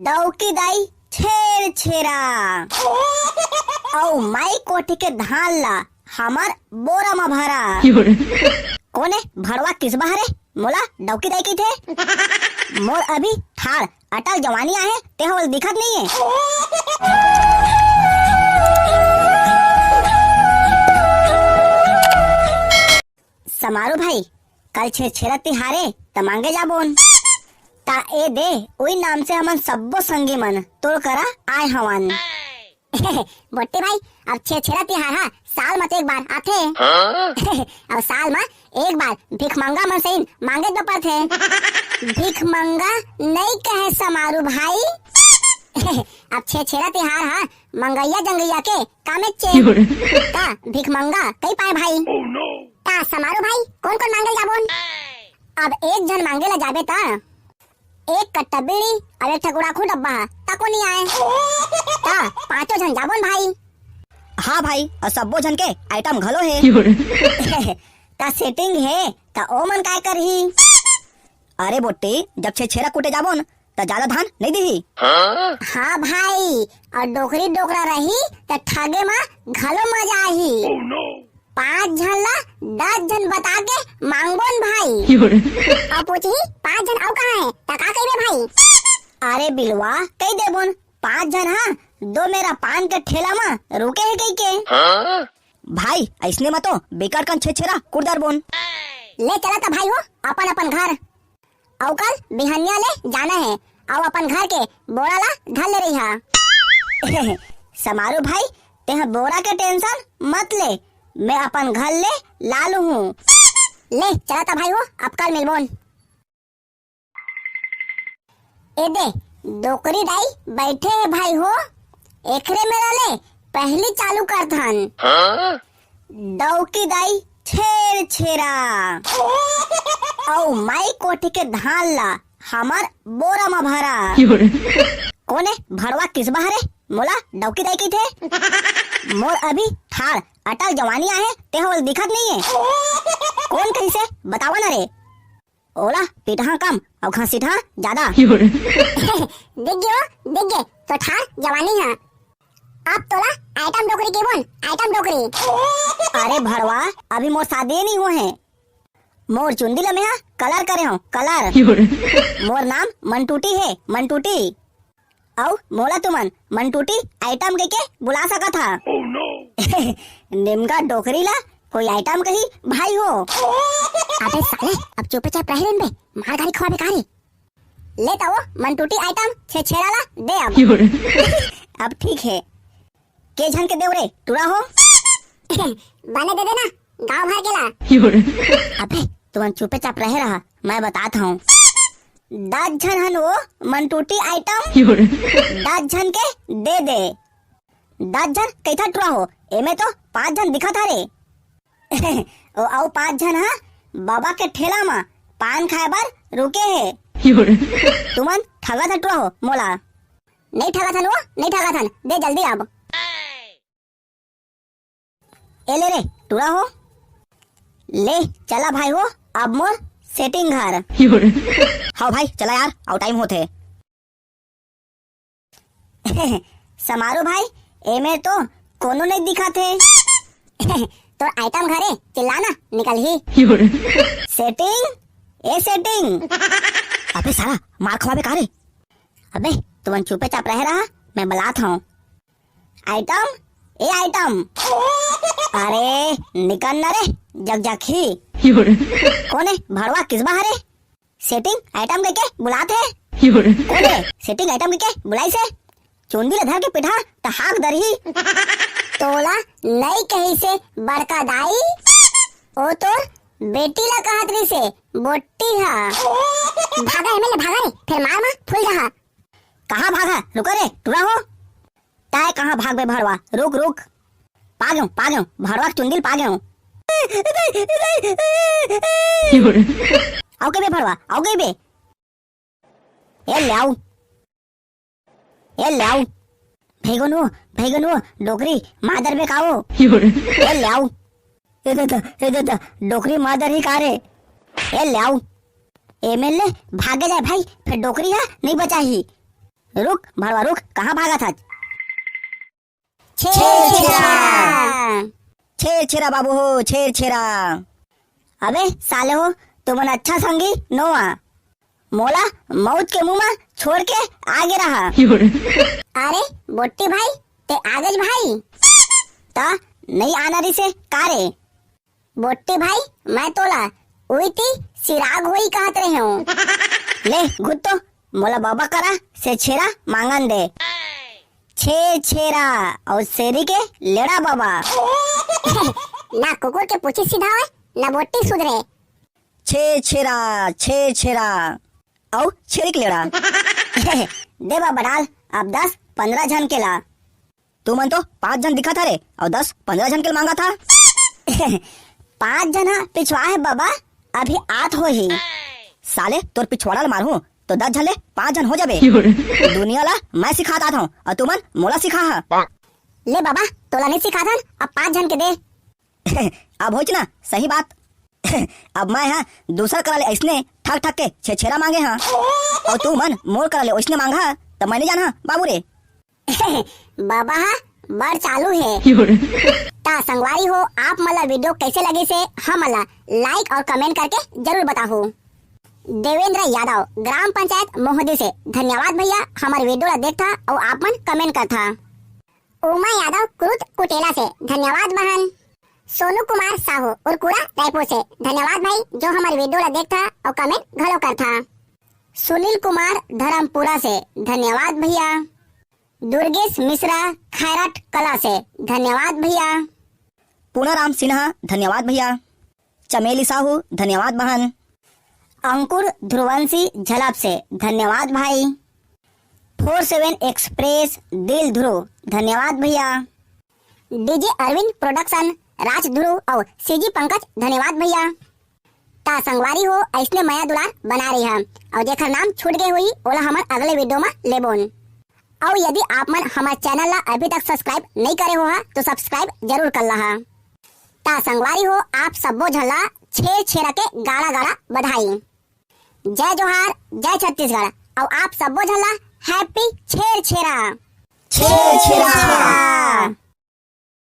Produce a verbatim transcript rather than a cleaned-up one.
डौकी दाई छेर छेरा, अउ माई कोठी के धान ला हमर बोरा म भरा। कोने भड़वा किसबा हरे, मोला डौकी दाई कहिथे। मोर अभी ठाड़ अटल जवानी आहे, तेह ओला दिखत नइये। समारू भाई, कल छेरछेरा तिहारे त मांगे जाबोन। ता ए दे, उही नाम से हमन सब्बो संगी मन तोर करा आए हवन। बोट्टी भाई, अब छेरछेरा तिहार ह साल म त एक बार आथे। अउ साल म एक बार भिखमंगा मन सहिन मांगे बर परथे। भिखमंगा नइ कहे समारू भाई। अब छेरछेरा तिहार ह मंगइया जंगइया के कामेच हे। का भिखमंगा कहि पाए भाई? ता समारू भाई, कोन कोन मांगे ल जाबोन? अब एक झन मांगे ला जाबे ता एक कट्टा बीड़ी अउ एक ठा गुड़ाखू डब्बा ह, तको नइ आए। ता पांचों झन जाबोन भाई। हाँ भाई, अउ सब्बो झन के आइटम घलो हे। ता सेटिंग हे, ता ओमन काय करही? अरे बोट्टी, जब छेरछेरा कूटे जाबोन, त जादा धान नइ दिही। हाँ भाई, अउ डोकरी डोकरा रही, त ठागे म घलो मजा आही। पांच झन ला दस झन बता के मांगबोन भाई। अउ पूछही, "पांच झन अउ कहाँ हे?" त का कहिबे भाई? अरे बिलवा, कहि देबोन, "पांच झन ह दो मेरा पान के ठेला म रुके हे," कहिके। भाई, अइसने म तो बिकट कन छेरछेरा कूट डरबोन। ले चला त भाई हो, अपन अपन घर। अउ कल बिहनिया ले जाना हे, अउ अपन घर के बोरा ला धर ले रहिहा। समारू भाई, तेह बोरा के टेंशन मत ले, मैं अपन घर ले ला लूहूं। ले चला त भाई हो, अब कल मिलबोन। ए दे, डोकरी दाई बइठे हे भाई हो, एकरे मेर ले पहिली चालू करथन। डौकी दाई छेरछेरा, अउ माई कोठी के धान ला हमर बोरा म भरा। कोने भड़वा किसबा हरे, मोला डौकी दाई कहिथे। मोर अभी ठाड़ अटल जवानी आहे, तेह ओला दिखत नइये। कोन कहिसे, बतावा न रे। ओला पीटहा कम अउ घसीटहा जादा। दिख गे हो, दिख गे, तो ठाड़ जवानी ह। अब तोला आइटम डोकरी कहिबोन, आइटम डोकरी। अरे भड़वा, अभी मोर शादी नइ होहे। मोर चुंदी ल मेहा कलर करे हंव, कलर। मोर नाम मनटूटी हे, मनटूटी। अउ मोला तुमन मनटूटी आइटम कहिके बुला सकत हा। निमगा डोकरी ला कोई आइटम कही भाई हो। अबे साले, अब चुपचाप रह लेन बे, मार गारी खवाबे का रे? ले त वो मनटूटी आइटम छेरछेरा ला दे अब। अब ठीक हे। के झन के देव रे टूरा हो? बने दे देना, गांव भर के ला। अबे तुमन चुपचाप रहे रहा, मैं बतात हंव। दस झन हन वो मनटूटी आइटम, दस झन के दे दे। दस झन कहिथा टूरा हो, एमे तो पांच झन दिखत हरे। ओ, अउ पांच झन ह बाबा के ठेला म पान खाए बर रुके हे। तुमन ठगत ह टूरा हो मोला। नइ ठगत हन वो, नइ ठगत हन, दे जल्दी अब। ए ले रे टूरा हो, ले चला भाई हो, अब मोर सेटिंग घर। हाँ भाई, चला यार, अउ टाइम होथे। समारू भाई, एमे तो कोनो नइ दिखत हे। तोर आइटम घरे चिल्ला ना, निकलही। सेटिंग, ए सेटिंग। अबे साला, मार खवाबे का रे? अबे, तुमन चुपे चाप रहे रहा, मैं बलात हंव। आइटम, ए आइटम। अरे, निकल ना रे, जगजगही। कोन हे, भड़वा किसबा हरे? सेटिंग आइटम कहिके बुलात हे। कोन हे? सेटिंग आइटम कहिके बुलाइस हे। चुंदी ल धर के पिटहा त हाक दरही। तोला नइ कहिसे बड़का दाई, ओ तोर बेटी ल कहत रहिसे बोट्टी ह। भागा एमे ले, भागा रे, फेर मार म फूल जाहा। कहाँ भागा? रुका रे, टूरा हो। ताय कहाँ भागबे भड़वा? रुक, रुक। पा गेंव, पा गेंव, भड़वा के चुंदी ल पा गेंव। अउ कहिबे भड़वा, अउ कहिबे। ए ल्याव। ए ल्याव। भइगन वो, भइगन वो, डोकरी मादर बे का वो। ए ल्याव। ए ददा, ए ददा, डोकरी मादर ही का रे? ए ल्याव। एमे ले भागे जाए भाई, फेर डोकरी ह नइ बचाही। रुक भड़वा रुक, कहाँ भागत हच? छेर छेरा। छेर छेरा बाबू हो, छेर छेरा। अबे साले हो, तुमन अच्छा संगी नोवा। मोला मौत के मुंह में छोड़ के आगे रहा। अरे बोट्टी भाई, ते आगेच भाई? त नहीं आना रिसे का रे? बोट्टी भाई, मैं तोला उइती सिराग होई कहत रहे हूँ। ले घुट तो, मोला बाबा करा से छेरा मांगन दे। छे छेरा और शेरी के लेड़ा बाबा। ना कुकुर के पूछी सीधा होए, ना बोट्टी सुधरे। छे छेरा, छे छेरा, अउ छेरी के लेड़ा। दे बाबा डाल, अब दस पंद्रह झन के ला। तुमन तो पांच झन दिखत हरे अउ दस पंद्रह झन के मांगत हा। पांच झन हा पिछवा हे बाबा, अभी आत होही। साले तोर पिछवाड़ा ल मारहूं तो दस झन ले पांच झन हो जाबे। दुनिया ला मैं सिखात आत हूं अउ तुमन मोला सिखा हा। ले बाबा, तोला नहीं सिखाथन, अब पांच झन के दे। अब होइच ना सही बात। अब मैं हा दूसर करा ले अइसने ठग ठग के छेछेरा मांगे हा, अउ तुमन मोर करा ले ओइसने मांगहा, त मैं नहीं जानहा बाबू रे। बाबा हा बड़ चालू हे। ता संगवारी हो, आप मन ला वीडियो कैसे लगिस हे, हमन ला like और comment करके जरूर बताहू। देवेंद्र यादव, ग्राम पंचायत मोहदी से, धन्यवाद भैया, हमर वीडियो ला देखथा अउ आप मन comment करथा। उमा यादव, क्रुत कुटेला से, धन्यवाद बहन। सोनू कुमार साहू, उरकुरा, रायपुर से, धन्यवाद भाई, जो हमर वीडियो ला देखथा अउ comment घलो करथा। सुनील कुमार, धर्मपुरा से, धन्यवाद भैया। दुर्गेश मिश्रा, खैरट कला से, धन्यवाद भैया। पूनाराम सिन्हा, धन्यवाद भैया। चमेली साहू, धन्यवाद बहन। अंकुर ध्रुवंशी झलप से, धन्यवाद भाई। फोर सेवन एक्सप्रेस, दिल ध्रुव, धन्यवाद भैया। डीजे अरविंद प्रोडक्शन, राज ध्रुव अउ सीजी पंकज, धन्यवाद भैया। ता संगवारी हो, अइसने मया दुलार बना रही हम, अउ जेकर नाम छूट गए होही, ओला हमन अगले वीडियो में लेबोन। अउ यदि आप मन हमर चैनल ला अभी तक सब्सक्राइब नहीं करे हो हा, तो सब्सक्राइब जरूर कर लहा। ता संगवारी हो, आप सब्बो झन ला छेर छेरा के गाड़ा गाड़ा बधाई। जय जोहार, जय छत्तीसगढ़, अउ आप सब्बो झन ला हैप्पी छेर छेरा। छेर छेरा।